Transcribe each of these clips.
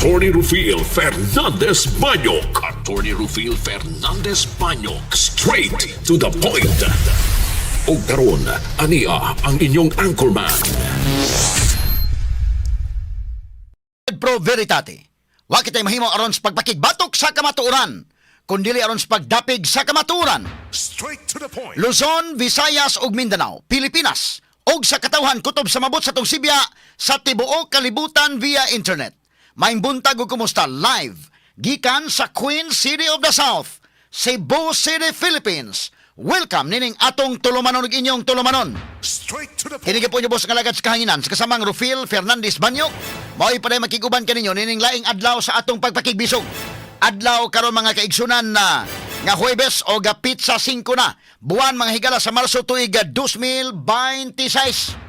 Attorney Rufil Fernandez Banyok. Attorney Rufil Fernandez Banyok. Straight to the point. Ug karon, ania ang inyong anchorman. Pro veritate. Wa kitay mahimo aron sa pagpakigbatok sa kamatuoran, kundili aron sa pagdapig sa kamatuoran. Straight to the point. Luzon, Visayas ug Mindanao, Pilipinas ug sa katawhan kutob sa mabot sa atong sibya sa tibuok kalibutan via internet. Maayong buntag ug kumusta live gikan sa Queen City of the South, Cebu City, Philippines. Welcome nining atong tulumanon ug inyong tulumanon. Straight to the point. Kini po boss nga alagad sa kahanginan sa kasamang Rufil Fernandez Banyok. Mao'y paday makiguban kaninyo nining laing adlaw sa atong pagpakigbisog. Adlaw karon, mga kaigsunan, na nga Huwebes o petsa 5 na buwan, mga higala, sa Marso, tuig 2026.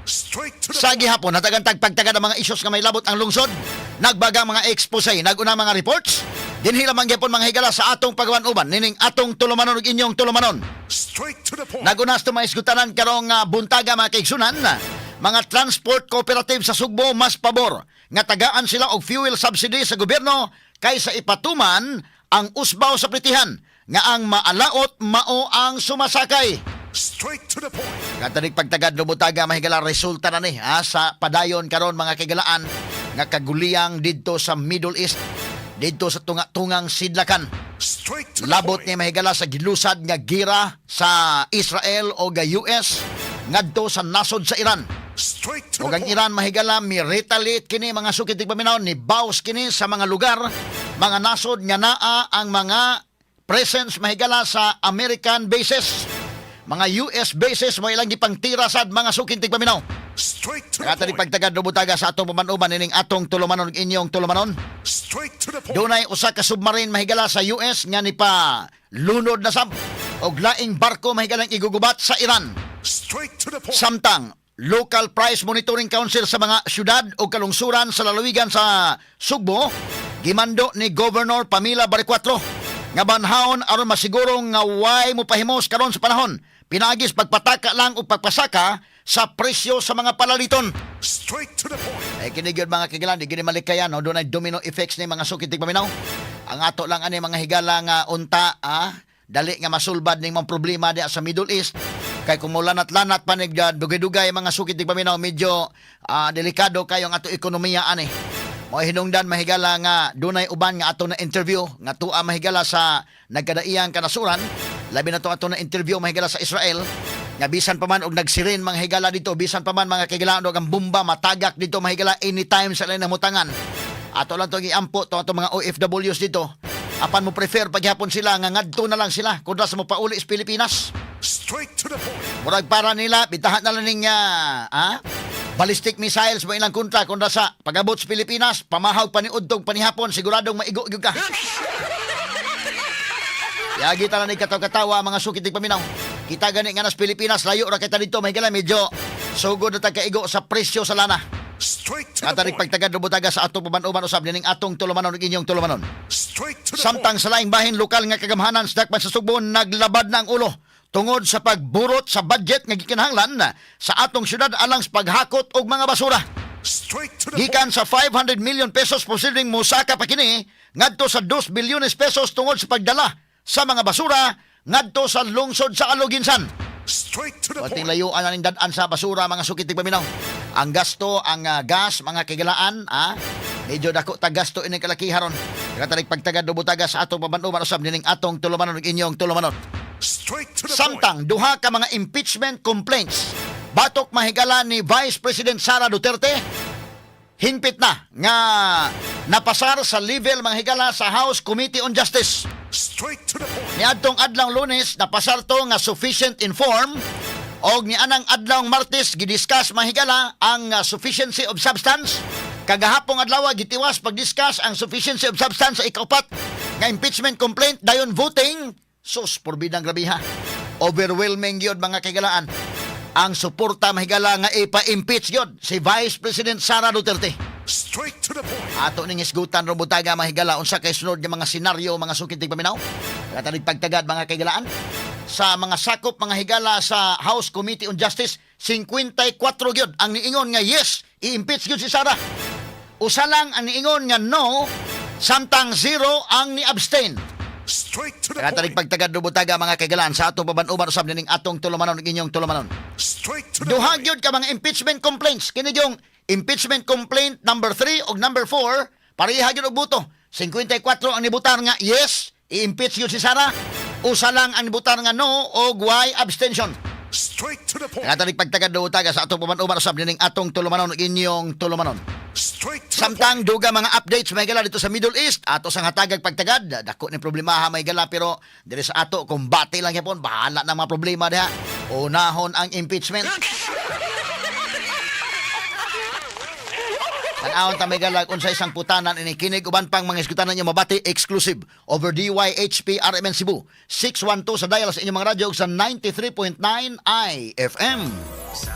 Straight to the Sa gihapon, hatagan tag pagtaga ng mga isyos nga may labot ang lungsod, nagbaga mga expose, naguna mga reports, dinhi lamang gyapon, mga higala, sa atong pagawan-uban nining atong tulumanon ug inyong tulumanon. Straight to the point. Nagunas to maisgutanan karong buntaga, mga kaigsunan, mga transport cooperative sa Sugbo mas pabor nga tagaan sila og fuel subsidy sa gobyerno kaysa ipatuman ang usbaw sa pritihan nga ang maalaot mao ang sumasakay. Straight to the point. Katanig pagtagad lumutaga, mahigala, resulta na ni ha, sa padayon karon, mga kaigalaan, nga kaguliyang didto sa Middle East, didto sa tunga-tungang sidlakan. Straight to the Labot point. ni, mahigala, sa gilusad nga gira sa Israel o ga US ngadto sa nasod sa Iran. Straight to Ug the ang point. Iran, mahigala, mi retaliate kini, mga sukit paminaw, ni baws kini sa mga lugar, mga nasod nga naa ang mga presence, mahigala, sa American bases. Mga US bases mo ilang gipangtira sad, mga suking tigpaminaw. Straight to the Katani point. pagtagad lubutaga sa atong paman-uban nining atong tulumanon ug inyong tulumanon. Straight to the point. Dunay usa ka submarine, mahigala, sa US nga ni pa lunod na sab og laing barko, mahigalang igugubat sa Iran. Straight to the point. Samtang Local Price Monitoring Council sa mga syudad o kalungsuran sa lalawigan sa Sugbo gimando ni Governor Pamela Baricuatro nga banhaon aron masiguro nga way mo pahimos karon sa panahon pinaagis pagpataka lang o pagpasaka sa presyo sa mga palaliton. Straight to the point. Eh kini gyud, mga kigalan, di gini malikayan, no, dunay domino effects ni, mga sukit paminaw. Ang ato lang ani, mga higala, nga unta dali nga masulbad ning mga problema diya sa Middle East kay kung mulanat-lanat pa nig dugay-dugay, mga sukit paminaw, medyo delikado kayo ang ato ekonomiya ani. Mao hinungdan, mahigala, nga dunay uban nga ato na interview nga tuwa, mahigala, sa nagkadaiyang kanasuran, labi na to ato na interview, mahigala, sa Israel, nga bisan pa man og nagsirin, mga higala, dito, bisan pa man, mga kahigalaan, og ang bomba matagak dito, mahigala, anytime sa lain mutangan, ato lang to giampo to ato mga OFWs dito, apan mo prefer paghapon sila nga ngadto na lang sila kontra sa mopauli sa Pilipinas. Straight to the point. Murag para nila bitahan na lang ning ballistic missiles mo ilang kontra kontra sa pag-abot sa Pilipinas, pamahaw pa ni udtong panihapon, siguradong maigo gyud ka. Yagi ta lang ni kataw-katawa, mga sukit paminaw. Kita gani nga nas Pilipinas, layo ra kita dito, mahigala, medyo sugod na tagkaigo sa presyo sa lana. Straight to the Katarik point. pagtagad rubutaga sa atong paman-uban usab nining atong tulumanon ug inyong tulumanon. Straight to the Samtang point. sa laing bahin, lokal nga kagamhanan sa dakpan sa Sugbo naglabad na ang ulo tungod sa pagburot sa budget nga gikinahanglan sa atong syudad alang sa paghakot og mga basura. Straight to the point. Gikan sa 500 million pesos, posibleng musaka pa kini ngadto sa 2 bilyones pesos tungod sa pagdala sa mga basura ngadto sa lungsod sa Aloginsan. Straight to the Pating point. layuan na ning dad-an sa basura, mga sukit paminaw. Ang gasto, ang gas, mga kigalaan, medyo dako ta gasto ining kalakiharon. Katarik pagtagad lubutaga sa atong paman-uban usab nining atong tulumanon ug inyong tulumanon. Straight to the point. Samtang duha ka mga impeachment complaints batok, mahigala, ni Vice President Sara Duterte hingpit na nga napasar sa level, mga higala, sa House Committee on Justice. Straight to the point. Niadtong adlaw Lunes napasar to nga sufficient in form og nianang adlaw Martes gidiscuss, mahigala, ang sufficiency of substance. Kagahapong adlaw gitiwas pagdiscuss ang sufficiency of substance sa ikaupat nga impeachment complaint, dayon voting. Sus, porbidang grabiha. Overwhelming gyud, mga kaigalaan, ang suporta, mahigala, nga ipa-impeach gyud si Vice President Sara Duterte. Straight to the point. Ato ning isgutan robutaga, mahigala, unsa kay sunod nga mga senaryo, mga sukit paminaw. Katanig pagtagad, mga kaigalaan, sa mga sakop, mga higala, sa House Committee on Justice, 54 gyud ang niingon nga yes, i-impeach gyud si Sara. Usa lang ang niingon nga no, samtang 0 ang ni-abstain. Straight to the Kaya tanig point. pagtagad butaga, mga kaigalan, sa atong paban-uban usab nining atong tulumanon ug inyong tulumanon. Straight to the Duha point. gyud ka mga impeachment complaints. Kini yung impeachment complaint number 3 ug number 4, pareha gyud og boto. 54 ang nibutar nga yes, i-impeach gyud si Sara. Usa lang ang nibutar nga no og way abstention. Straight to the point. Kaya tanig pagtagad butaga sa atong paban-uban usab nining atong tulumanon ug inyong tulumanon. Straight to the point. Samtang duga mga updates, may gala, dito sa Middle East, ato sang hatagag pagtagad. Dako ni problema ha, may gala, pero diri sa ato kumbate lang gyapon, bahala na mga problema diha. Unahon ang impeachment. Tan-awon ta, may gala, unsa isang putanan ini kinig uban pang mga iskutanan niyo mabati exclusive over DYHP RMN Cebu 612 sa dial sa inyong mga radyo ug sa 93.9 IFM. Sa